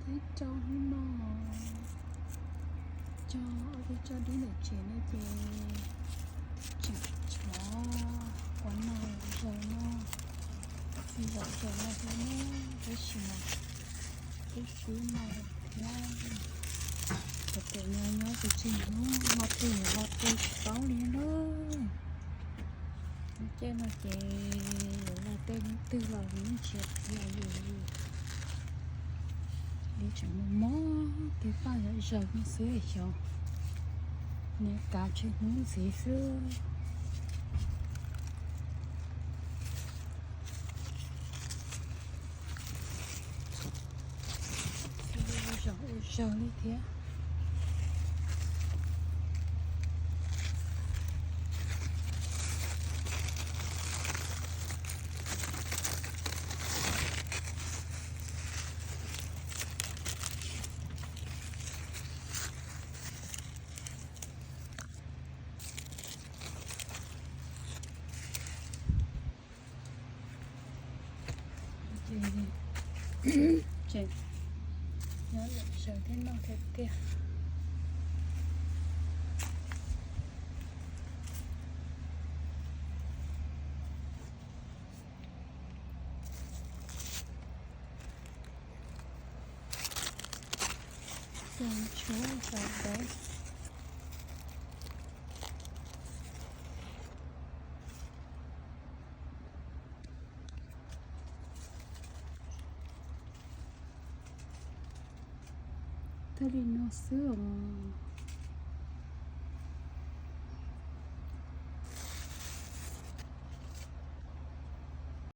Peb rau hnub no, cog ob peb tsob dib ntawm tsev no ces tseem tshov quav no, zaum no, txiv zaum zaum no thiab na, tab sis mas peb swb no thiab. Cov pem no nyob tsis tsis hnub, hmo twg hmo twg tsis paub li na. Lub caij no ces yuav ua tej hnub twg los yeej tsis txiv yus, li tseem mus mob kev paj yom zaws no xwb xyov, niam kav tsheej hnub ntxiv xwb. Zaum ua zaug li thiab. Ces nyob lawm sawv thiab noj thiab tiag. Cov tshuab cov dawb. Thiaj li no xwb os.